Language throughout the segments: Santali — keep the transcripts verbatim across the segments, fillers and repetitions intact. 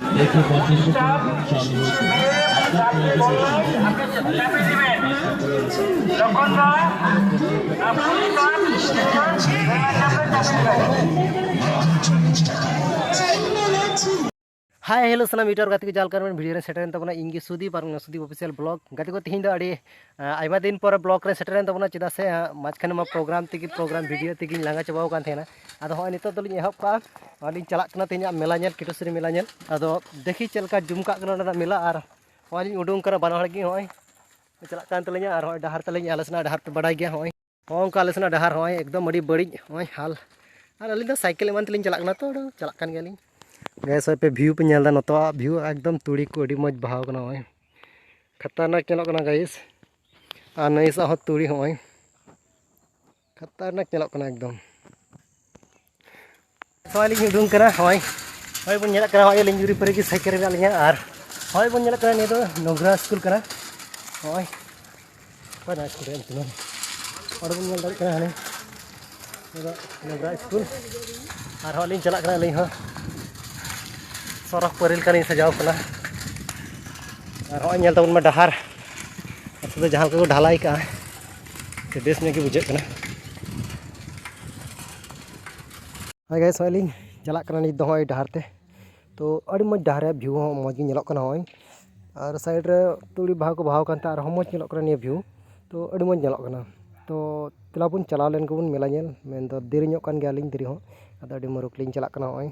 একশো পঞ্চাশ টাকা চালু হয়েছে। আপনার প্রয়োজনীয় সামগ্রী ᱦᱟᱭ ᱦᱮᱞᱳ ᱥᱟᱱᱟᱢ ᱤᱭᱩᱴᱩᱵᱟᱨ ᱜᱟᱛᱮ ᱠᱚ, ᱡᱟᱞ ᱠᱟᱨᱢᱮᱱ ᱵᱷᱤᱰᱤᱭᱳ ᱨᱮ ᱥᱮᱴᱮᱨᱮᱱ ᱛᱟᱵᱚᱱᱟ ᱤᱧ ᱜᱮ ᱥᱩᱫᱤᱯ ᱟᱨ ᱥᱩᱫᱤᱯ ᱚᱯᱷᱤᱥᱤᱭᱟᱞ ᱵᱞᱚᱜ᱾ ᱜᱟᱛᱮ ᱠᱚ, ᱛᱮᱦᱮᱧ ᱫᱚ ᱟᱹᱰᱤ ᱟᱭᱢᱟ ᱫᱤᱱ ᱯᱚᱨᱮ ᱵᱞᱚᱜ ᱨᱮ ᱥᱮᱴᱮᱨᱮᱱ ᱛᱟᱵᱚᱱᱟ, ᱪᱮᱫᱟᱜ ᱥᱮ ᱢᱟᱡᱷᱠᱷᱟᱱᱮ ᱢᱟ ᱯᱨᱳᱜᱨᱟᱢ ᱛᱮᱜᱮ, ᱯᱨᱳᱜᱨᱟᱢ ᱵᱷᱤᱰᱤᱭᱳ ᱛᱮᱜᱮᱧ ᱞᱟᱸᱜᱟ ᱪᱟᱵᱟᱣ ᱟᱠᱟᱱ ᱛᱟᱦᱮᱱᱟ᱾ ᱟᱫᱚ ᱦᱚᱸᱜᱼᱚᱭ ᱱᱤᱛᱚᱜ ᱫᱚᱞᱤᱧ ᱮᱦᱚᱵ ᱠᱟᱜᱼᱟ, ᱟᱨ ᱞᱤᱧ ᱪᱟᱞᱟᱜ ᱠᱟᱱᱟ ᱛᱮᱦᱮᱧᱟᱜ ᱢᱮᱞᱟ ᱧᱮᱞ, ᱠᱤᱴᱩᱥᱨᱤ ᱢᱮᱞᱟ ᱧᱮᱞ᱾ ᱟᱫᱚ ᱫᱮᱠᱷᱤ ᱪᱮᱫ ᱞᱮᱠᱟ ᱡᱚᱢᱠᱟᱜ ᱠᱟᱱᱟ ᱚᱸᱰᱮᱱᱟᱜ ᱢᱮᱞᱟ᱾ ᱟᱨ ᱦᱚᱸᱜᱼᱚᱭ ᱞᱤᱧ ᱩᱰᱩᱝ ᱠᱟᱱᱟ, ᱵᱟᱱᱟ ᱦᱚᱲ ᱜᱮ ᱦᱚᱸᱜᱼᱚᱭ ᱪᱟᱞᱟᱜ ᱠᱟᱱ ᱛᱟᱹᱞᱤᱧᱟ᱾ ᱟᱨ ᱦᱚᱸᱜᱼᱚᱭ ᱰᱟᱦᱟᱨ ᱛᱟᱹᱞᱤᱧ, ᱟᱞᱮ ᱥᱮᱱᱟᱜ ᱰᱟᱦᱟᱨ ᱯᱮ ᱵᱟᱰᱟᱭ ᱜᱮᱭᱟ, ᱦᱚᱸᱜᱼᱚᱭ ᱦᱚᱸᱜᱼᱚ ᱱᱚᱝᱠᱟ ᱟᱞᱮ ᱥᱮᱱᱟᱜ ᱰᱟᱦᱟᱨ ᱦᱚᱸᱜᱼᱚᱭ ᱮᱠᱫᱚᱢ ᱟᱹᱰᱤ ᱵᱟᱹᱲᱤᱡ, ᱦᱚᱸᱜᱼᱚᱭ ᱦᱟᱞ᱾ ᱟᱨ ᱟᱹᱞᱤᱧ ᱫᱚ ᱥᱟᱭᱠᱮᱞ ᱮᱢᱟᱱ ᱛᱮᱞᱤᱧ ᱪᱟᱞᱟᱜ ᱠᱟᱱᱟ, ᱛᱚ ᱪᱟᱞᱟᱜ ᱠᱟᱱ ᱜᱮᱭᱟᱞᱤᱧ᱾ ᱜᱟᱭᱮᱥ, ᱦᱚᱸᱜᱼᱚᱭ ᱯᱮ ᱵᱷᱤᱭᱩ ᱯᱮ ᱧᱮᱞ ᱮᱫᱟ, ᱱᱚᱛᱮ ᱵᱷᱤᱭᱩ ᱮᱠᱫᱚᱢ ᱛᱩᱲᱤ ᱠᱚ ᱟᱹᱰᱤ ᱢᱚᱡᱽ ᱵᱟᱦᱟᱣ ᱠᱟᱱᱟ, ᱦᱚᱸᱜᱼᱚᱭ ᱠᱷᱟᱛᱟᱨᱱᱟᱠ ᱧᱮᱞᱚᱜ ᱠᱟᱱᱟ ᱜᱟᱭᱮᱥ᱾ ᱟᱨ ᱱᱟᱹᱭ ᱥᱟᱶ ᱦᱚᱸ ᱛᱩᱲᱤ, ᱦᱚᱸᱜᱼᱚᱭ ᱠᱷᱟᱛᱟᱨᱱᱟᱠ ᱧᱮᱞᱚᱜ ᱠᱟᱱᱟ ᱮᱠᱫᱚᱢ᱾ ᱥᱚᱭ ᱞᱤᱧ ᱩᱰᱩᱝ ᱠᱟᱱᱟ, ᱦᱚᱸᱜᱼᱚᱭ ᱦᱚᱸᱜᱼᱚᱭ ᱵᱚᱱ ᱧᱮᱞᱮᱫ ᱠᱟᱱᱟ, ᱦᱚᱸᱜᱼᱚᱭ ᱟᱹᱞᱤᱧ ᱡᱩᱨᱤ ᱯᱟᱹᱨᱤ ᱜᱮ ᱥᱟᱭᱠᱮᱞ ᱨᱮ ᱢᱮᱱᱟᱜ ᱞᱤᱧᱟ᱾ ᱟᱨ ᱦᱚᱸᱜᱼᱚᱭ ᱵᱚᱱ ᱧᱮᱞᱮᱫ ᱠᱟᱱᱟ, ᱱᱤᱭᱟᱹ ᱫᱚ ᱱᱚᱜᱽᱨᱟ ᱥᱠᱩᱞ ᱠᱟᱱᱟ᱾ ᱦᱚᱸᱜᱼᱚᱭ ᱚᱠᱟ ᱨᱮ ᱥᱠᱩᱞ ᱨᱮ ᱧᱩᱛᱩᱢ ᱚᱸᱰᱮ ᱵᱚᱱ ᱧᱮᱞ ᱫᱟᱲᱮᱭᱟᱜ ᱠᱟᱱᱟ, ᱦᱟᱱᱮ ᱱᱤᱭᱟᱹ ᱫᱚ ᱱᱚᱜᱽᱨᱟ ᱥᱠᱩᱞ᱾ ᱟᱨ ᱦᱚᱸᱜᱼᱚᱭ ᱞᱤᱧ ᱪᱟᱞᱟᱜ ᱠᱟᱱᱟ ᱟᱹᱞᱤᱧ ᱦᱚᱸ, ᱥᱚᱨᱚᱠ ᱯᱟᱹᱨᱤ ᱞᱮᱠᱟ ᱞᱤᱧ ᱥᱟᱡᱟᱣ ᱠᱟᱱᱟ᱾ ᱟᱨ ᱦᱚᱸᱜᱼᱚᱭ ᱧᱮᱞ ᱛᱟᱵᱚᱱ ᱢᱟ ᱰᱟᱦᱟᱨ, ᱱᱚᱛᱮ ᱫᱚ ᱡᱟᱦᱟᱸ ᱞᱮᱠᱟ ᱠᱚ ᱰᱷᱟᱞᱟᱭ ᱠᱟᱜᱼᱟ, ᱥᱮ ᱵᱮᱥ ᱧᱚᱜ ᱜᱮ ᱵᱩᱡᱷᱟᱹᱜ ᱠᱟᱱᱟ᱾ ᱦᱟᱭ ᱜᱟᱭᱮᱥ, ᱦᱚᱸᱜᱼᱚᱭ ᱞᱤᱧ ᱪᱟᱞᱟᱜ ᱠᱟᱱᱟ ᱱᱤᱛ ᱫᱚ ᱦᱚᱸᱜᱼᱚᱭ ᱰᱟᱦᱟᱨ ᱛᱮ᱾ ᱛᱚ ᱟᱹᱰᱤ ᱢᱚᱡᱽ ᱰᱟᱦᱟᱨ ᱨᱮᱭᱟᱜ ᱵᱷᱤᱭᱩ ᱦᱚᱸ ᱢᱚᱡᱽ ᱜᱮ ᱧᱮᱞᱚᱜ ᱠᱟᱱᱟ ᱦᱚᱸᱜᱼᱚᱭ᱾ ᱟᱨ ᱥᱟᱭᱤᱰ ᱨᱮ ᱛᱩᱲᱤ ᱵᱟᱦᱟ ᱠᱚ ᱵᱟᱦᱟᱣ ᱠᱟᱱᱛᱮ ᱟᱨᱦᱚᱸ ᱢᱚᱡᱽ ᱧᱮᱞᱚᱜ ᱠᱟᱱᱟ ᱱᱤᱭᱟᱹ ᱵᱷᱤᱭᱩ᱾ ᱛᱚ ᱟᱹᱰᱤ ᱢᱚᱡᱽ ᱧᱮᱞᱚᱜ ᱠᱟᱱᱟ᱾ ᱛᱚ ᱫᱮᱞᱟ ᱵᱚᱱ ᱪᱟᱞᱟᱣ ᱞᱮᱱ ᱜᱮᱵᱚᱱ ᱢᱮᱞᱟ ᱧᱮᱞ, ᱢᱮᱱᱫᱚ ᱫᱮᱨᱤ ᱧᱚᱜ ᱠᱟᱱ ᱜᱮᱭᱟᱞᱤᱧ, ᱫᱮᱨᱤ ᱦᱚᱸ᱾ ᱟᱫᱚ ᱟᱹᱰᱤ ᱢᱩᱨᱩᱠ ᱞᱤᱧ ᱪᱟᱞᱟᱜ ᱠᱟᱱᱟ ᱦᱚᱸᱜᱼᱚᱭ᱾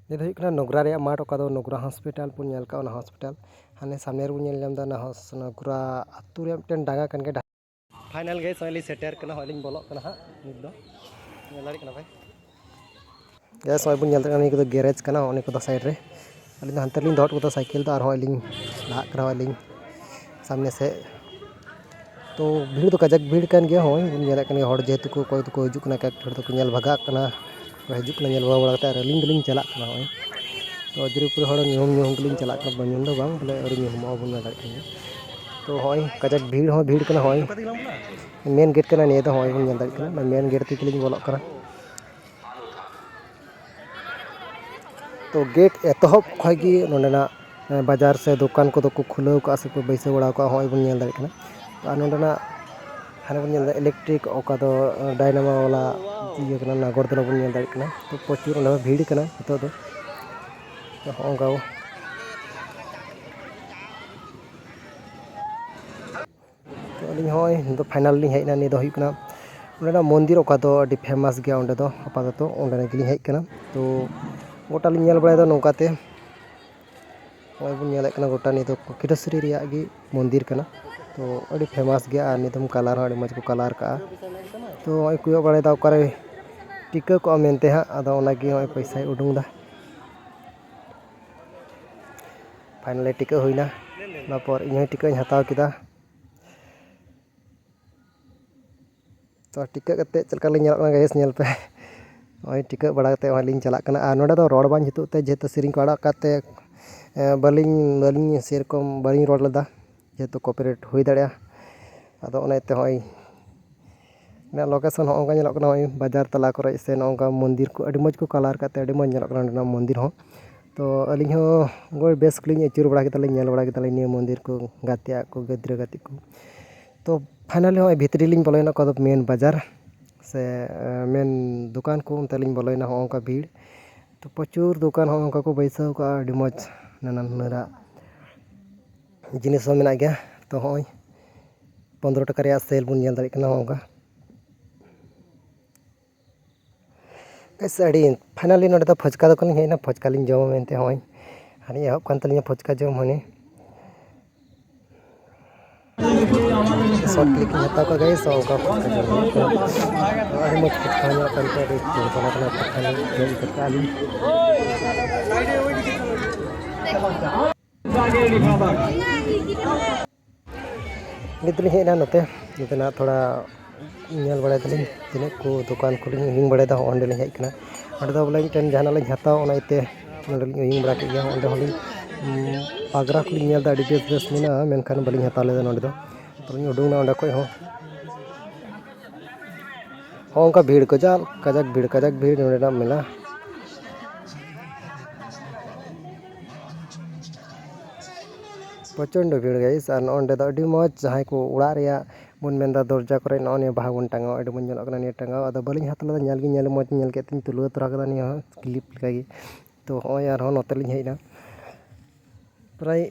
ᱱᱤᱭᱟᱹ ᱫᱚ ᱦᱩᱭᱩᱜ ᱠᱟᱱᱟ ᱱᱚᱜᱽᱨᱟ ᱨᱮᱭᱟᱜ ᱢᱟᱴᱷ, ᱚᱠᱟ ᱫᱚ ᱱᱚᱜᱽᱨᱟ ᱦᱚᱥᱯᱤᱴᱟᱞ ᱵᱚᱱ ᱧᱮᱞ ᱠᱟᱜᱼᱟ, ᱚᱱᱟ ᱦᱚᱥᱯᱤᱴᱟᱞ᱾ ᱦᱟᱱᱮ ᱥᱟᱢᱱᱮ ᱨᱮᱵᱚᱱ ᱧᱮᱞ ᱧᱟᱢ ᱮᱫᱟ, ᱚᱱᱟ ᱦᱚᱥ-, ᱱᱚᱜᱽᱨᱟ ᱟᱹᱛᱩ ᱨᱮᱭᱟᱜ ᱢᱤᱫᱴᱮᱱ ᱰᱟᱸᱜᱟ ᱠᱟᱱ ᱜᱮᱭᱟ᱾ ᱯᱷᱟᱭᱱᱟᱞ ᱜᱮ ᱥᱚᱸᱜᱮ ᱞᱤᱧ ᱥᱮᱴᱮᱨ ᱠᱟᱱᱟ, ᱦᱚᱸᱜᱼᱚᱭ ᱞᱤᱧ ᱵᱚᱞᱚᱜ ᱠᱟᱱᱟ ᱦᱟᱸᱜ ᱱᱤᱛ ᱫᱚ᱾ ᱧᱮᱞ ᱫᱟᱲᱮᱭᱟᱜ ᱠᱟᱱᱟ ᱯᱮ? ᱜᱮᱥ ᱱᱚᱜᱼᱚᱭ ᱵᱚᱱ ᱧᱮᱞ ᱫᱟᱲᱮᱭᱟᱜ ᱠᱟᱱᱟ, ᱱᱤᱭᱟᱹ ᱠᱚᱫᱚ ᱜᱮᱨᱮᱡᱽ ᱠᱟᱱᱟ᱾ ᱦᱚᱸᱜᱼᱚ ᱱᱤᱭᱟᱹ ᱠᱚᱫᱚ ᱥᱟᱭᱤᱰ ᱨᱮ, ᱟᱹᱞᱤᱧ ᱫᱚ ᱦᱟᱱᱛᱮ ᱨᱮᱞᱤᱧ ᱫᱚᱦᱚ ᱦᱚᱴᱚ ᱠᱟᱫᱟ ᱥᱟᱭᱠᱮᱞ ᱫᱚ, ᱟᱨ ᱦᱚᱸᱜᱼᱚᱭ ᱞᱤᱧ ᱞᱟᱦᱟᱜ ᱠᱟᱱᱟ, ᱦᱚᱸᱜᱼᱚᱭ ᱞᱤᱧ ᱥᱟᱢᱱᱮ ᱥᱮᱫ᱾ ᱛᱚ ᱵᱷᱤᱲ ᱫᱚ ᱠᱟᱡᱟᱠ ᱵᱷᱤᱲ ᱠᱟᱱ ᱜᱮᱭᱟ, ᱦᱚᱸᱜᱼᱚᱭ ᱵᱚᱱ ᱧᱮᱞᱮᱫ ᱠᱟᱱ ᱜᱮᱭᱟ, ᱦᱚᱲ ᱡᱮᱦᱮᱛᱩ ᱠᱚ ᱚᱠᱚᱭ ᱫᱚᱠᱚ ᱦᱤᱡᱩᱜ ᱠᱟᱱᱟ, ᱮᱠ ᱮᱠ ᱦᱚᱲ ᱫᱚᱠᱚ ᱧᱮᱞ ᱵᱷᱟᱜᱟᱜ ᱠᱟᱱᱟ, ᱠᱚ ᱦᱤᱡᱩᱜ ᱠᱟᱱᱟ ᱧᱮᱞ ᱵᱷᱟᱜᱟᱣ ᱵᱟᱲᱟ ᱠᱟᱛᱮ, ᱟᱨ ᱟᱹᱞᱤᱧ ᱫᱚᱞᱤᱧ ᱪᱟᱞᱟᱜ ᱠᱟᱱᱟ᱾ ᱦᱚᱸᱜᱼᱚᱭ ᱛᱚ ᱡᱩᱨᱤᱯᱩᱨ ᱦᱚᱲ ᱧᱩᱦᱩᱢ ᱧᱩᱦᱩᱢ ᱜᱮᱞᱤᱧ ᱪᱟᱞᱟᱜ ᱠᱟᱱᱟ, ᱧᱩᱦᱩᱢ ᱫᱚ ᱵᱟᱝ ᱵᱚᱞᱮ, ᱟᱹᱣᱨᱤ ᱧᱩᱦᱩᱢᱚᱜᱼᱟ, ᱵᱚᱱ ᱧᱮᱞ ᱫᱟᱲᱮᱭᱟᱜ ᱠᱟᱱ ᱜᱮᱭᱟ᱾ ᱛᱚ ᱦᱚᱸᱜᱼᱚᱭ ᱠᱟᱡᱟᱠ ᱵᱷᱤᱲ ᱦᱚᱸ ᱵᱷᱤᱲ ᱠᱟᱱᱟ, ᱦᱚᱸᱜᱼᱚᱭ ᱢᱮᱱ ᱜᱮᱴ ᱠᱟᱱᱟ ᱱᱤᱭᱟᱹ ᱫᱚ, ᱦᱚᱸᱜᱼᱚᱭ ᱵᱚᱱ ᱧᱮᱞ ᱫᱟᱲᱮᱭᱟᱜ ᱠᱟᱱᱟ, ᱢᱮᱱ ᱜᱮᱴ ᱛᱮᱜᱮ ᱞᱤᱧ ᱵᱚᱞᱚᱜ ᱠᱟᱱᱟ᱾ ᱛᱚ ᱜᱮᱴ ᱮᱛᱚᱦᱚᱵ ᱠᱷᱚᱱ ᱜᱮ ᱱᱚᱸᱰᱮᱱᱟᱜ, ᱮ, ᱵᱟᱡᱟᱨ ᱥᱮ ᱫᱚᱠᱟᱱ ᱠᱚᱫᱚ ᱠᱚ ᱠᱷᱩᱞᱟᱹᱣ ᱠᱟᱜᱼᱟ ᱥᱮᱠᱚ ᱵᱟᱹᱭᱥᱟᱹᱣ ᱵᱟᱲᱟ ᱠᱟᱜᱼᱟ, ᱦᱚᱸᱜᱼᱚᱭ ᱵᱚᱱ ᱧᱮᱞ ᱫᱟᱲᱮᱭᱟᱜ ᱠᱟᱱᱟ᱾ ᱛᱚ ᱟᱨ ᱱᱚᱸᱰᱮᱱᱟᱜ ᱦᱟᱱᱮ ᱵᱚᱱ ᱧᱮᱞ ᱮᱫᱟ ᱤᱞᱮᱠᱴᱨᱤᱠ, ᱚᱠᱟ ᱫᱚ, ᱮ, ᱰᱟᱭᱱᱟᱢᱟ ᱵᱟᱞᱟ ᱤᱭᱟᱹ ᱠᱟᱱᱟ, ᱱᱟᱜᱚᱨᱫᱚᱞᱟ ᱵᱚᱱ ᱧᱮᱞ ᱫᱟᱲᱮᱭᱟᱜ ᱠᱟᱱᱟ᱾ ᱛᱚ ᱯᱨᱚᱪᱩᱨ ᱚᱸᱰᱮ ᱦᱚᱸ ᱵᱷᱤᱲ ᱠᱟᱱᱟ ᱱᱤᱛᱚᱜ ᱫᱚ᱾ ᱛᱚ ᱦᱚᱸᱜᱼᱚ ᱱᱚᱝᱠᱟ ᱛᱚ ᱟᱹᱞᱤᱧ ᱦᱚᱸᱜᱼᱚᱭ ᱱᱤᱛᱚᱜ ᱯᱷᱟᱭᱱᱟᱞ ᱞᱤᱧ ᱦᱮᱡ ᱮᱱᱟ᱾ ᱱᱤᱭᱟᱹ ᱫᱚ ᱦᱩᱭᱩᱜ ᱠᱟᱱᱟ ᱚᱸᱰᱮᱱᱟᱜ ᱢᱚᱱᱫᱤᱨ, ᱚᱠᱟ ᱫᱚ ᱟᱹᱰᱤ ᱯᱷᱮᱢᱟᱥ ᱜᱮᱭᱟ᱾ ᱚᱸᱰᱮ ᱫᱚ ᱟᱯᱟᱛᱚᱛᱚ ᱚᱸᱰᱮ ᱜᱮᱞᱤᱧ ᱦᱮᱡ ᱟᱠᱟᱱᱟ᱾ ᱛᱚ ᱜᱚᱴᱟ ᱞᱤᱧ ᱧᱮᱞ ᱵᱟᱲᱟᱭᱮᱫᱟ ᱱᱚᱝᱠᱟᱛᱮ᱾ ᱱᱚᱜᱼᱚᱭ ᱵᱚᱱ ᱧᱮᱞᱮᱫ ᱠᱟᱱᱟ ᱜᱚᱴᱟ ᱱᱤᱭᱟᱹ ᱫᱚ ᱠᱷᱤᱰᱟᱹᱥᱨᱤ ᱨᱮᱭᱟᱜ ᱜᱮ ᱢᱚᱱᱫᱤᱨ ᱠᱟᱱᱟ᱾ ᱛᱚ ᱟᱹᱰᱤ ᱯᱷᱮᱢᱟᱥ ᱜᱮᱭᱟ ᱟᱨ ᱱᱤᱛ ᱦᱚᱸ ᱠᱟᱞᱟᱨ ᱦᱚᱸ ᱟᱹᱰᱤ ᱢᱚᱡᱽ ᱠᱚ ᱠᱟᱞᱟᱨ ᱠᱟᱜᱼᱟ᱾ ᱛᱚ ᱱᱚᱜᱼᱚᱭ ᱠᱚᱭᱚᱜ ᱵᱟᱲᱟᱭᱮᱫᱟ ᱚᱠᱟᱨᱮ ᱴᱤᱠᱟᱹ ᱠᱚᱜᱼᱟ ᱢᱮᱱᱛᱮ ᱦᱟᱸᱜ, ᱟᱫᱚ ᱚᱱᱟᱜᱮ ᱱᱚᱜᱼᱚᱭ ᱯᱚᱭᱥᱟᱭ ᱩᱰᱩᱝ ᱮᱫᱟ᱾ ᱯᱷᱟᱭᱱᱟᱞᱤ ᱴᱤᱠᱟᱹ ᱦᱩᱭᱱᱟ᱾ ᱚᱱᱟ ᱯᱚᱨ ᱤᱧ ᱦᱚᱸ ᱴᱤᱠᱟᱹᱧ ᱦᱟᱛᱟᱣ ᱠᱮᱫᱟ᱾ ᱛᱚ ᱴᱤᱠᱟᱹᱜ ᱠᱟᱛᱮᱫ ᱪᱮᱫ ᱞᱮᱠᱟ ᱞᱤᱧ ᱧᱮᱞᱚᱜ ᱠᱟᱱᱟ ᱜᱟᱭᱮᱥ, ᱧᱮᱞ ᱯᱮ᱾ ᱱᱚᱜᱼᱚᱭ ᱴᱤᱠᱟᱹᱜ ᱵᱟᱲᱟ ᱠᱟᱛᱮᱫ ᱱᱚᱜᱼᱚᱭ ᱞᱤᱧ ᱪᱟᱞᱟᱜ ᱠᱟᱱᱟ᱾ ᱟᱨ ᱱᱚᱸᱰᱮ ᱫᱚ ᱨᱚᱲ ᱵᱟᱝ ᱡᱩᱛᱩᱜ ᱛᱮ, ᱡᱮᱦᱮᱛᱩ ᱥᱮᱨᱮᱧ ᱠᱚ ᱟᱲᱟᱜ ᱠᱟᱛᱮᱫ, ᱮ, ᱵᱟᱹᱞᱤᱧ, ᱵᱟᱹᱞᱤᱧ ᱥᱮᱨᱚᱠᱚᱢ ᱵᱟᱹᱞᱤᱧ ᱨᱚᱲ ᱞᱮᱫᱟ, ᱡᱮᱦᱮᱛᱩ ᱠᱚᱯᱤᱨᱟᱭᱤᱴ ᱦᱩᱭ ᱫᱟᱲᱮᱭᱟᱜᱼᱟ᱾ ᱟᱫᱚ ᱚᱱᱟ ᱤᱭᱟᱹᱛᱮ ᱱᱚᱜᱼᱚᱭ ᱤᱧᱟᱹᱜ ᱞᱳᱠᱮᱥᱚᱱ ᱦᱚᱸᱜᱼᱚ ᱱᱚᱝᱠᱟ ᱧᱮᱞᱚᱜ ᱠᱟᱱᱟ, ᱱᱚᱜᱼᱚᱭ ᱵᱟᱡᱟᱨ ᱛᱟᱞᱟ ᱠᱚᱨᱮ ᱥᱮ ᱱᱚᱜᱼᱚ ᱱᱚᱝᱠᱟ ᱢᱚᱱᱫᱤᱨ ᱠᱚ ᱟᱹᱰᱤ ᱢᱚᱡᱽ ᱠᱚ ᱠᱟᱞᱟᱨ ᱠᱟᱜ ᱛᱮ ᱟᱹᱰᱤ ᱢᱚᱡᱽ ᱧᱮᱞᱚᱜ ᱠᱟᱱᱟ ᱱᱚᱸᱰᱮᱱᱟᱜ ᱢᱚᱱᱫᱤᱨ ᱦᱚᱸ᱾ ᱛᱚ ᱟᱹᱞᱤᱧ ᱦᱚᱸ ᱱᱚᱜᱼᱚᱭ ᱵᱮᱥ ᱜᱮᱞᱤᱧ ᱟᱹᱪᱩᱨ ᱵᱟᱲᱟ ᱠᱮᱫᱟᱞᱤᱧ, ᱧᱮᱞ ᱵᱟᱲᱟ ᱠᱮᱫᱟᱞᱤᱧ ᱱᱤᱭᱟᱹ ᱢᱚᱱᱫᱤᱨ ᱠᱚ, ᱜᱟᱛᱮᱜ ᱠᱚ, ᱜᱤᱫᱽᱨᱟᱹ ᱜᱟᱛᱮ ᱠᱚ᱾ ᱛᱚ ᱯᱷᱟᱭᱱᱟᱞᱤ ᱱᱚᱜᱼᱚᱭ ᱵᱷᱤᱛᱨᱤ ᱞᱤᱧ ᱵᱚᱞᱚᱭᱮᱱᱟ, ᱚᱠᱟ ᱫᱚ ᱢᱮᱱ ᱵᱟᱡᱟᱨ ᱥᱮ, ᱮ, ᱢᱮᱱ ᱫᱚᱠᱟᱱ ᱠᱚ, ᱚᱱᱛᱮ ᱞᱤᱧ ᱵᱚᱞᱚᱭᱮᱱᱟ᱾ ᱦᱚᱸᱜᱼᱚ ᱱᱚᱝᱠᱟ ᱵᱷᱤᱲ, ᱛᱚ ᱯᱨᱚᱪᱩᱨ ᱫᱚᱠᱟᱱ ᱦᱚᱸᱜᱼᱚ ᱱᱚᱝᱠᱟ ᱠᱚ ᱵᱟᱹᱭᱥᱟᱹᱣ ᱠᱟᱜᱼᱟ, ᱟᱹᱰᱤ ᱢᱚᱡᱽ ᱱᱟᱱᱟ ᱦᱩᱱᱟᱹᱨᱟᱜ ᱡᱤᱱᱤᱥ ᱦᱚᱸ ᱢᱮᱱᱟᱜ ᱜᱮᱭᱟ᱾ ᱛᱚ ᱦᱚᱸᱜᱼᱚᱭ ᱯᱚᱱᱫᱽᱨᱚ ᱴᱟᱠᱟ ᱨᱮᱭᱟᱜ ᱥᱮᱞ ᱵᱚᱱ ᱧᱮᱞ ᱫᱟᱲᱮᱭᱟᱜ ᱠᱟᱱᱟ ᱦᱚᱸᱜᱼᱚ ᱱᱚᱝᱠᱟ᱾ ᱵᱮᱥ, ᱟᱹᱰᱤ ᱯᱷᱟᱭᱱᱟᱞᱤ ᱱᱚᱸᱰᱮ ᱫᱚ ᱯᱷᱚᱪᱠᱟ ᱫᱚᱠᱟᱱ ᱞᱤᱧ ᱦᱮᱡ ᱮᱱᱟ, ᱯᱷᱚᱪᱠᱟ ᱞᱤᱧ ᱡᱚᱢᱟ ᱢᱮᱱᱛᱮ᱾ ᱦᱚᱸᱜᱼᱚᱭ ᱦᱟᱹᱱᱤ ᱮᱦᱚᱵ ᱠᱟᱱ ᱛᱟᱹᱞᱤᱧᱟ ᱯᱷᱚᱪᱠᱟ ᱡᱚᱢ ᱦᱟᱹᱱᱤ᱾ ᱥᱚᱨᱴ ᱠᱞᱤᱯ ᱤᱧ ᱦᱟᱛᱟᱣ ᱠᱟᱜ ᱜᱟᱭᱤᱥ, ᱚᱱᱠᱟ ᱯᱷᱚᱪᱠᱟ ᱡᱚᱢ ᱦᱩᱭᱩᱜ ᱠᱟᱱᱟ᱾ ᱟᱹᱰᱤ ᱢᱚᱡᱽ ᱯᱷᱚᱪᱠᱟ ᱧᱮᱞᱚᱜ ᱠᱟᱱ ᱛᱮ ᱟᱹᱰᱤ ᱪᱮᱦᱨᱟ ᱠᱟᱱᱟ ᱯᱷᱚᱪᱠᱟ ᱧᱮᱞ ᱡᱚᱢ ᱠᱟᱛᱮ ᱟᱹᱞᱤᱧ᱾ ᱱᱤᱛ ᱞᱤᱧ ᱦᱮᱡ ᱮᱱᱟ ᱱᱚᱛᱮ, ᱱᱚᱛᱮᱱᱟᱜ ᱛᱷᱚᱲᱟ ᱧᱮᱞ ᱵᱟᱲᱟᱭ ᱫᱟᱞᱤᱧ ᱛᱤᱱᱟᱹᱜ ᱠᱚ ᱫᱚᱠᱟᱱ ᱠᱚᱞᱤᱧ ᱩᱭᱩᱝ ᱵᱟᱲᱟᱭᱮᱫᱟ᱾ ᱚᱸᱰᱮ ᱞᱤᱧ ᱦᱮᱡ ᱠᱟᱱᱟ, ᱚᱸᱰᱮ ᱫᱚ ᱵᱚᱞᱮ ᱢᱤᱫᱴᱮᱱ ᱡᱟᱦᱟᱱᱟᱜ ᱞᱤᱧ ᱦᱟᱛᱟᱣᱟ, ᱚᱱᱟ ᱤᱭᱟᱹᱛᱮ ᱱᱚᱸᱰᱮ ᱞᱤᱧ ᱩᱭᱩᱝ ᱵᱟᱲᱟ ᱠᱮᱫ ᱜᱮᱭᱟ᱾ ᱚᱸᱰᱮ ᱦᱚᱸᱞᱤᱧ, ᱩᱸ, ᱯᱟᱜᱽᱨᱟ ᱠᱚᱞᱤᱧ ᱧᱮᱞ ᱮᱫᱟ, ᱟᱹᱰᱤ ᱵᱮᱥ ᱵᱮᱥ ᱢᱮᱱᱟᱜᱼᱟ, ᱢᱮᱱᱠᱷᱟᱱ ᱵᱟᱹᱞᱤᱧ ᱦᱟᱛᱟᱣ ᱞᱮᱫᱟ ᱱᱚᱸᱰᱮ ᱫᱚ᱾ ᱛᱚ ᱞᱤᱧ ᱩᱰᱩᱝ ᱮᱱᱟ ᱚᱸᱰᱮ ᱠᱷᱚᱡ ᱦᱚᱸ᱾ ᱦᱚᱸ, ᱚᱱᱠᱟ ᱵᱷᱤᱲ, ᱠᱟᱡᱟᱠ, ᱠᱟᱡᱟᱠ ᱵᱷᱤᱲ, ᱠᱟᱡᱟᱠ ᱵᱷᱤᱲ ᱱᱚᱸᱰᱮᱱᱟᱜ ᱢᱮᱞᱟ᱾ ᱯᱨᱚᱪᱚᱱᱰᱚ ᱵᱷᱤᱲ, guys᱾ ᱟᱨ ᱱᱚᱜᱼᱚ ᱱᱚᱸᱰᱮ ᱫᱚ ᱟᱹᱰᱤ ᱢᱚᱡᱽ, ᱡᱟᱦᱟᱸᱭ ᱠᱚ ᱚᱲᱟᱜ ᱨᱮᱭᱟᱜ ᱵᱚᱱ ᱢᱮᱱᱫᱟ ᱫᱚᱨᱡᱟ ᱠᱚᱨᱮ ᱱᱚᱜᱼᱚ ᱱᱤᱭᱟᱹ ᱵᱟᱦᱟ ᱵᱚᱱ ᱴᱟᱸᱜᱟᱣᱟ, ᱟᱹᱰᱤ ᱢᱚᱡᱽ ᱧᱮᱞᱚᱜ ᱠᱟᱱᱟ ᱱᱤᱭᱟᱹ ᱴᱟᱸᱜᱟᱣ᱾ ᱟᱫᱚ ᱵᱟᱹᱞᱤᱧ ᱦᱟᱛᱟᱣ ᱞᱮᱫᱟ, ᱧᱮᱞ ᱜᱮ ᱧᱮᱞ ᱢᱚᱡᱽ ᱧᱮᱞ ᱠᱮᱫ ᱛᱤᱧ ᱛᱩᱞᱟᱹᱣ ᱛᱚᱨᱟ ᱠᱟᱫᱟ ᱱᱤᱭᱟᱹ ᱦᱚᱸ ᱠᱞᱤᱯ ᱞᱮᱠᱟᱜᱮ᱾ ᱛᱚ ᱦᱚᱸᱜᱼᱚᱭ ᱟᱨᱦᱚᱸ ᱱᱚᱛᱮ ᱞᱤᱧ ᱦᱮᱡ ᱮᱱᱟ᱾ ᱯᱨᱟᱭ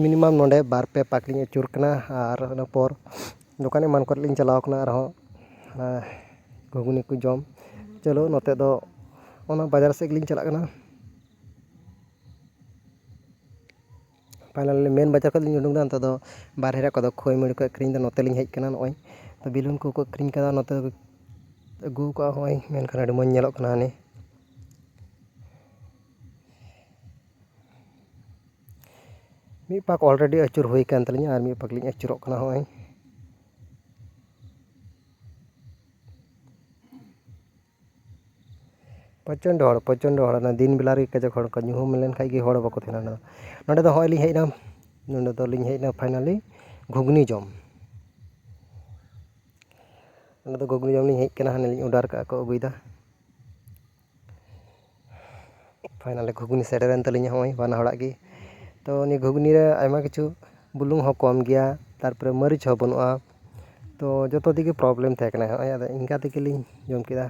minimum ᱱᱚᱰᱮ ᱵᱟᱨ ᱯᱮ ᱯᱟᱠ ᱞᱤᱧ ᱟᱹᱪᱩᱨ ᱠᱟᱱᱟ, ᱟᱨ ᱚᱱᱟ ᱯᱚᱨ ᱫᱚᱠᱟᱱ ᱮᱢᱟᱱ ᱠᱚᱨᱮ ᱞᱤᱧ ᱪᱟᱞᱟᱣ ᱠᱟᱱᱟ ᱟᱨᱦᱚᱸ, ᱚᱱᱟ ᱜᱷᱩᱜᱽᱱᱤ ᱠᱚ ᱡᱚᱢ᱾ ᱪᱚᱞᱚ ᱱᱚᱛᱮ ᱫᱚ ᱚᱱᱟ ᱵᱟᱡᱟᱨ ᱥᱮᱫ ᱜᱮᱞᱤᱧ ᱪᱟᱞᱟᱜ ᱠᱟᱱᱟ᱾ ᱯᱷᱟᱭᱱᱟᱞ ᱢᱮᱱ ᱵᱟᱡᱟᱨ ᱠᱷᱚᱱ ᱞᱤᱧ ᱩᱰᱩᱠ ᱮᱱᱟ, ᱱᱚᱛᱮ ᱫᱚ ᱵᱟᱨᱦᱮ ᱨᱮ ᱚᱠᱟ ᱫᱚ ᱠᱷᱳᱭ ᱢᱩᱲᱤ ᱠᱚ ᱟᱹᱠᱷᱨᱤᱧ ᱮᱫᱟ, ᱱᱚᱛᱮ ᱞᱤᱧ ᱦᱮᱡ ᱟᱠᱟᱱᱟ᱾ ᱱᱚᱜᱼᱚᱭ ᱛᱚ ᱵᱮᱞᱩᱱ ᱠᱚᱠᱚ ᱟᱹᱠᱷᱨᱤᱧ ᱠᱟᱫᱟ, ᱱᱚᱛᱮ ᱫᱚ ᱟᱹᱜᱩ ᱠᱟᱜᱼᱟ᱾ ᱱᱚᱜᱼᱚᱭ ᱢᱮᱱᱠᱷᱟᱱ ᱟᱹᱰᱤ ᱢᱚᱡᱽ ᱧᱮᱞᱚᱜ ᱠᱟᱱᱟ ᱦᱟᱱᱮ ᱢᱤᱫ ᱯᱟᱠ already ᱟᱹᱪᱩᱨ ᱦᱩᱭ ᱟᱠᱟᱱ ᱛᱟᱹᱞᱤᱧᱟ, ᱟᱨ ᱢᱤᱫ ᱯᱟᱠ ᱞᱤᱧ ᱟᱹᱪᱩᱨᱚᱜ ᱠᱟᱱᱟ᱾ ᱱᱚᱜᱼᱚᱭ ᱯᱨᱚᱪᱚᱱᱰ ᱦᱚᱲ, ᱯᱨᱚᱪᱚᱱᱰ ᱦᱚᱲ, ᱚᱱᱟ ᱫᱤᱱ ᱵᱮᱞᱟ ᱨᱮᱜᱮ ᱠᱟᱡᱟᱠ ᱦᱚᱲ ᱠᱚ, ᱧᱩᱦᱩᱢ ᱞᱮᱱᱠᱷᱟᱡ ᱜᱮ ᱦᱚᱲ ᱵᱟᱠᱚ ᱛᱟᱦᱮᱱᱟ ᱱᱚᱰᱮ ᱫᱚ᱾ ᱱᱚᱰᱮ ᱫᱚ ᱦᱚᱸᱜᱼᱚᱭ ᱞᱤᱧ ᱦᱮᱡ ᱮᱱᱟ, ᱱᱚᱰᱮ ᱫᱚᱞᱤᱧ ᱦᱮᱡ ᱮᱱᱟ finally ᱜᱷᱩᱜᱽᱱᱤ ᱡᱚᱢ᱾ ᱱᱚᱰᱮ ᱫᱚ ᱜᱷᱩᱜᱽᱱᱤ ᱡᱚᱢ ᱞᱤᱧ ᱦᱮᱡ ᱟᱠᱟᱱᱟ, ᱦᱟᱱᱮ ᱞᱤᱧ order ᱠᱟᱜᱼᱟ ᱠᱚ ᱟᱹᱜᱩᱭᱮᱫᱟ᱾ Finally ᱜᱷᱩᱜᱽᱱᱤ ᱥᱮᱴᱮᱨᱮᱱ ᱛᱟᱹᱞᱤᱧᱟ ᱱᱚᱜᱼᱚᱭ ᱵᱟᱱᱟ ᱦᱚᱲᱟᱜ ᱜᱮ᱾ ᱛᱚ ᱱᱤᱭᱟᱹ ᱜᱷᱩᱜᱽᱱᱤ ᱨᱮ ᱟᱭᱢᱟ ᱠᱤᱪᱷᱩ ᱵᱩᱞᱩᱝ ᱦᱚᱸ ᱠᱚᱢ ᱜᱮᱭᱟ, ᱛᱟᱨᱯᱚᱨᱮ ᱢᱟᱹᱨᱤᱪ ᱦᱚᱸ ᱵᱟᱹᱱᱩᱜᱼᱟ᱾ ᱛᱚ ᱡᱚᱛᱚ ᱫᱤᱠ ᱜᱮ problem ᱛᱟᱦᱮᱸ ᱠᱟᱱᱟ᱾ ᱱᱚᱜᱼᱚᱭ ᱟᱫᱚ ᱤᱱᱠᱟ ᱛᱮᱜᱮ ᱞᱤᱧ ᱡᱚᱢ ᱠᱮᱫᱟ᱾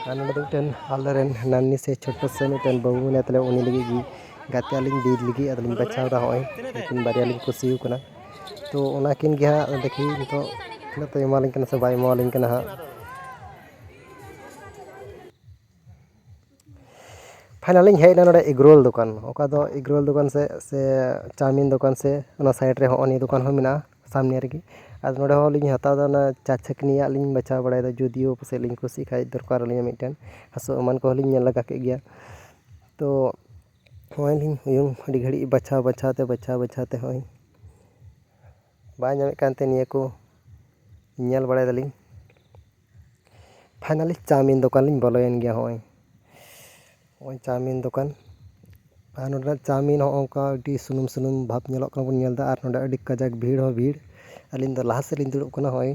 ᱟᱨ ᱱᱚᱰᱮ ᱫᱚ ᱢᱤᱫᱴᱮᱱ ᱟᱞᱮ ᱨᱮᱱ ᱱᱟᱱᱱᱤ ᱥᱮ ᱪᱷᱳᱴᱳ ᱥᱮ ᱢᱤᱫᱴᱮᱱ ᱵᱟᱹᱵᱩ ᱢᱮᱱᱟᱭ ᱛᱟᱞᱮᱭᱟ, ᱩᱱᱤ ᱞᱟᱹᱜᱤᱫ ᱜᱮ ᱜᱟᱛᱮ ᱟᱹᱞᱤᱧ ᱫᱤᱫ ᱞᱟᱹᱜᱤᱫ ᱟᱫᱚᱞᱤᱧ ᱵᱟᱪᱷᱟᱣ ᱮᱫᱟ᱾ ᱱᱚᱜᱼᱚᱭ ᱩᱱᱠᱤᱱ ᱵᱟᱨᱭᱟ ᱞᱤᱧ ᱠᱩᱥᱤ ᱟᱠᱟᱱᱟ᱾ ᱛᱚ ᱚᱱᱟᱠᱤᱱ ᱜᱮ ᱦᱟᱸᱜ ᱫᱮᱠᱷᱤ ᱱᱤᱛᱚᱜ ᱛᱤᱱᱟᱹᱜ ᱛᱮ ᱮᱢᱟᱞᱤᱧ ᱠᱟᱱᱟ ᱥᱮ ᱵᱟᱭ ᱮᱢᱟᱞᱤᱧ ᱠᱟᱱᱟ ᱦᱟᱸᱜ᱾ Finally ᱤᱧ ᱦᱮᱡ ᱮᱱᱟ ᱱᱚᱰᱮ egg roll ᱫᱚᱠᱟᱱ, ᱚᱠᱟ ᱫᱚ egg roll ᱫᱚᱠᱟᱱ ᱥᱮ, ᱥᱮ ᱪᱟᱣᱢᱤᱱ ᱫᱚᱠᱟᱱ ᱥᱮ ᱚᱱᱟ side ᱨᱮ ᱦᱚᱸᱜᱼᱚ ᱱᱤᱭᱟᱹ ᱫᱚᱠᱟᱱ ᱦᱚᱸ ᱢᱮᱱᱟᱜᱼᱟ ᱥᱟᱢᱱᱮ ᱨᱮᱜᱮ᱾ ᱟᱨ ᱱᱚᱰᱮ ᱦᱚᱸ ᱞᱤᱧ ᱦᱟᱛᱟᱣ ᱮᱫᱟ ᱚᱱᱟ ᱪᱟᱨ ᱪᱷᱟᱹᱠᱱᱤᱭᱟᱜ ᱞᱤᱧ ᱵᱟᱪᱷᱟᱣ ᱵᱟᱲᱟᱭᱮᱫᱟ, ᱡᱩᱫᱤᱭᱳ ᱯᱟᱥᱮᱡ ᱞᱤᱧ ᱠᱩᱥᱤᱜ ᱠᱷᱟᱡ ᱫᱚᱨᱠᱟᱨ ᱟᱹᱞᱤᱧᱟ ᱢᱤᱫᱴᱮᱱ, ᱦᱟᱹᱥᱩ ᱮᱢᱟᱱ ᱠᱚᱦᱚᱸ ᱞᱤᱧ ᱧᱮᱞ ᱞᱮᱜᱟ ᱠᱮᱫ ᱜᱮᱭᱟ᱾ ᱛᱚ ᱱᱚᱜᱼᱚᱭ ᱞᱤᱧ ᱩᱭᱩᱝ ᱟᱹᱰᱤ ᱜᱷᱟᱹᱲᱤᱡ ᱵᱟᱪᱷᱟᱣ ᱵᱟᱪᱷᱟᱣ ᱛᱮ, ᱵᱟᱪᱷᱟᱣ ᱵᱟᱪᱷᱟᱣ ᱛᱮ ᱱᱚᱜᱼᱚᱭ ᱵᱟᱭ ᱧᱟᱢᱮᱫ ᱠᱟᱱᱛᱮ ᱱᱤᱭᱟᱹ ᱠᱚ ᱧᱮᱞ ᱵᱟᱲᱟᱭ ᱫᱟᱞᱤᱧ᱾ Finally ᱪᱟᱣᱢᱤᱱ ᱫᱚᱠᱟᱱ ᱞᱤᱧ ᱵᱚᱞᱚᱭᱮᱱ ᱜᱮᱭᱟ᱾ ᱱᱚᱜᱼᱚᱭ, ᱱᱚᱜᱼᱚᱭ ᱪᱟᱣᱢᱤᱱ ᱫᱚᱠᱟᱱ᱾ ᱟᱨ ᱱᱚᱰᱮᱱᱟᱜ ᱪᱟᱣᱢᱤᱱ ᱦᱚᱸ ᱚᱱᱠᱟ ᱟᱹᱰᱤ ᱥᱩᱱᱩᱢ ᱥᱩᱱᱩᱢ ᱵᱷᱟᱵᱽ ᱧᱮᱞᱚᱜ ᱠᱟᱱᱟ, ᱵᱚᱱ ᱧᱮᱞ ᱮᱫᱟ᱾ ᱟᱨ ᱱᱚᱰᱮ ᱟᱹᱰᱤ ᱠᱟᱡᱟᱠ ᱵᱷᱤᱲ ᱦᱚᱸ ᱵᱷᱤᱲ᱾ ᱟᱹᱞᱤᱧ ᱫᱚ ᱞᱟᱦᱟ ᱥᱮᱫ ᱞᱤᱧ ᱫᱩᱲᱩᱵ ᱠᱟᱱᱟ᱾ ᱱᱚᱜᱼᱚᱭ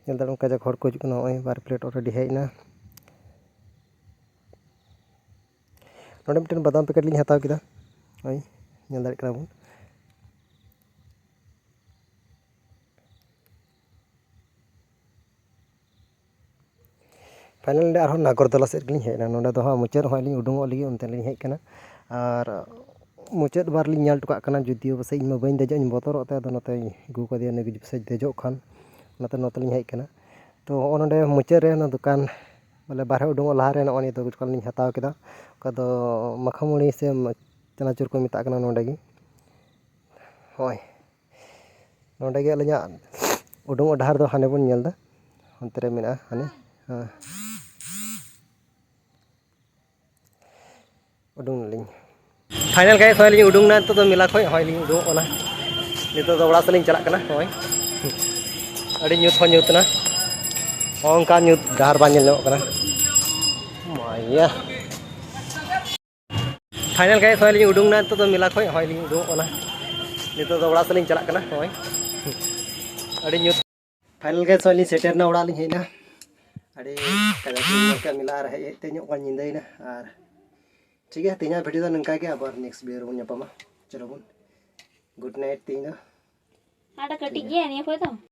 ᱧᱮᱞ ᱫᱟᱲᱮᱭᱟᱜ ᱠᱟᱱᱟ ᱠᱟᱡᱟᱠ ᱦᱚᱲ ᱠᱚ ᱦᱤᱡᱩᱜ ᱠᱟᱱᱟ᱾ ᱱᱚᱜᱼᱚᱭ ᱵᱟᱨ plate already ᱦᱮᱡ ᱮᱱᱟ᱾ ᱱᱚᱰᱮ ᱢᱤᱫᱴᱮᱱ ᱵᱟᱫᱟᱢ packet ᱞᱤᱧ ᱦᱟᱛᱟᱣ ᱠᱮᱫᱟ᱾ ᱱᱚᱜᱼᱚᱭ ᱧᱮᱞ ᱫᱟᱲᱮᱭᱟᱜ ᱠᱟᱱᱟ ᱵᱚᱱ᱾ ᱯᱷᱟᱭᱱᱟᱞ ᱟᱨᱦᱚᱸ ᱱᱟᱜᱚᱨᱫᱚᱞᱟ ᱥᱮᱫ ᱜᱮᱞᱤᱧ ᱦᱮᱡ ᱮᱱᱟ᱾ ᱱᱚᱰᱮ ᱫᱚ ᱦᱟᱸᱜ ᱢᱩᱪᱟᱹᱫ ᱦᱚᱸ ᱞᱤᱧ ᱩᱰᱩᱝᱚᱜ ᱞᱟᱹᱜᱤᱫ, ᱚᱱᱛᱮ ᱞᱤᱧ ᱦᱮᱡ ᱟᱠᱟᱱᱟ᱾ ᱟᱨ ᱢᱩᱪᱟᱹᱫ ᱵᱟᱨ ᱞᱤᱧ ᱧᱮᱞ ᱦᱚᱴᱚ ᱠᱟᱜ ᱠᱟᱱᱟ, ᱡᱩᱫᱤᱭᱳ ᱯᱟᱥᱮᱡ ᱤᱧ ᱢᱟ ᱵᱟᱹᱧ ᱫᱮᱡᱚᱜ, ᱤᱧ ᱵᱚᱛᱚᱨᱚᱜ ᱛᱮ, ᱟᱫᱚ ᱱᱚᱛᱮᱧ ᱟᱹᱜᱩ ᱠᱟᱫᱮᱭᱟ, ᱱᱩᱭ ᱜᱮ ᱯᱟᱥᱮᱡ ᱫᱮᱡᱚᱜ ᱠᱷᱟᱱ᱾ ᱚᱱᱟᱛᱮ ᱱᱚᱛᱮ ᱞᱤᱧ ᱦᱮᱡ ᱟᱠᱟᱱᱟ᱾ ᱛᱚ ᱦᱚᱸᱜᱼᱚ ᱱᱚᱰᱮ ᱢᱩᱪᱟᱹᱫ ᱨᱮ ᱚᱱᱟ ᱫᱚᱠᱟᱱ, ᱵᱚᱞᱮ ᱵᱟᱨᱦᱮ ᱩᱰᱩᱝᱚᱜ ᱞᱟᱦᱟᱨᱮ ᱱᱚᱜᱼᱚ ᱱᱤᱭᱟᱹ ᱫᱚ ᱫᱚᱠᱟᱱ ᱞᱤᱧ ᱦᱟᱛᱟᱣ ᱠᱮᱫᱟ᱾ ᱚᱠᱟ ᱫᱚ ᱢᱟᱠᱷᱟᱢᱩᱲᱤ ᱥᱮ ᱪᱟᱱᱟᱪᱩᱨ ᱠᱚ ᱢᱮᱛᱟᱜ ᱠᱟᱱᱟ ᱱᱚᱰᱮ ᱜᱮ᱾ ᱦᱳᱭ, ᱱᱚᱰᱮ ᱜᱮ ᱟᱹᱞᱤᱧᱟᱜ ᱩᱰᱩᱝᱚᱜ ᱰᱟᱦᱟᱨ ᱫᱚ ᱦᱟᱱᱮ ᱵᱚᱱ ᱧᱮᱞ ᱮᱫᱟ, ᱚᱱᱛᱮ ᱨᱮ ᱢᱮᱱᱟᱜᱼᱟ ᱦᱟᱱᱮ᱾ ᱦᱮᱸ᱾ ᱩᱰᱩᱝ ᱱᱟᱞᱤᱧ᱾ ᱯᱷᱟᱭᱱᱟᱞ ᱜᱟᱭᱮᱥ, ᱦᱚᱸᱜᱼᱚᱭ ᱞᱤᱧ ᱩᱰᱩᱝ ᱮᱱᱟ ᱱᱤᱛᱚᱜ ᱫᱚ ᱢᱮᱞᱟ ᱠᱷᱚᱱ, ᱦᱚᱸᱜᱼᱚᱭ ᱞᱤᱧ ᱩᱰᱩᱝᱚᱜ ᱠᱟᱱᱟ᱾ ᱱᱤᱛᱚᱜ ᱫᱚ ᱚᱲᱟᱜ ᱥᱮᱫ ᱞᱤᱧ ᱪᱟᱞᱟᱜ ᱠᱟᱱᱟ᱾ ᱦᱚᱸᱜᱼᱚᱭ ᱟᱹᱰᱤ ᱧᱩᱛ ᱦᱚᱸ ᱧᱩᱛ ᱮᱱᱟ, ᱦᱚᱸᱜᱼᱚ ᱱᱚᱝᱠᱟ ᱧᱩᱛ ᱰᱟᱦᱟᱨ ᱵᱟᱝ ᱧᱮᱞ ᱧᱟᱢᱚᱜ ᱠᱟᱱᱟ᱾ ᱢᱟᱭᱟ᱾ ᱯᱷᱟᱭᱱᱟᱞ ᱜᱟᱭᱮᱥ, ᱦᱚᱸᱜᱼᱚᱭ ᱞᱤᱧ ᱩᱰᱩᱝ ᱮᱱᱟ ᱱᱤᱛᱚᱜ ᱫᱚ ᱢᱮᱞᱟ ᱠᱷᱚᱱ, ᱦᱚᱸᱜᱼᱚᱭ ᱞᱤᱧ ᱩᱰᱩᱝᱚᱜ ᱠᱟᱱᱟ᱾ ᱱᱤᱛᱚᱜ ᱫᱚ ᱚᱲᱟᱜ ᱥᱮᱫ ᱞᱤᱧ ᱪᱟᱞᱟᱜ ᱠᱟᱱᱟ᱾ ᱦᱚᱸᱜᱼᱚᱭ ᱟᱹᱰᱤ ᱧᱩᱛ᱾ ᱯᱷᱟᱭᱱᱟᱞ ᱜᱟᱭᱮᱥ, ᱦᱚᱸᱜᱼᱚᱭ ᱞᱤᱧ ᱥᱮᱴᱮᱨ ᱮᱱᱟ, ᱚᱲᱟᱜ ᱞᱤᱧ ᱦᱮᱡ ᱮᱱᱟ᱾ ᱟᱹᱰᱤ ᱠᱟᱡᱟᱠ ᱞᱤᱧ ᱧᱮᱞ ᱠᱮᱫ ᱢᱮᱞᱟ ᱟᱨ ᱦᱮᱡ ᱦᱮᱡ ᱛᱮ ᱧᱚᱜ ᱜᱟᱱ ᱧᱤᱫᱟᱹᱭᱮᱱᱟ᱾ ᱟᱨ ᱴᱷᱤᱠ ᱜᱮᱭᱟ, ᱛᱮᱦᱮᱧᱟᱜ ᱵᱷᱤᱰᱤᱭᱳ ᱫᱚ ᱱᱚᱝᱠᱟ ᱜᱮ, ᱟᱵᱟᱨ ᱱᱮᱠᱥᱴ ᱵᱷᱤᱰᱤᱭᱳ ᱨᱮᱵᱚᱱ ᱧᱟᱯᱟᱢᱟ᱾ ᱪᱚᱞᱚ ᱵᱚᱱ ᱜᱩᱰ ᱱᱟᱭᱤᱴ ᱛᱮᱦᱮᱧ ᱫᱚ᱾ ᱟᱨ ᱠᱟᱹᱴᱤᱡ ᱜᱮᱭᱟ ᱱᱤᱭᱟᱹ ᱠᱷᱚᱡ ᱫᱚ᱾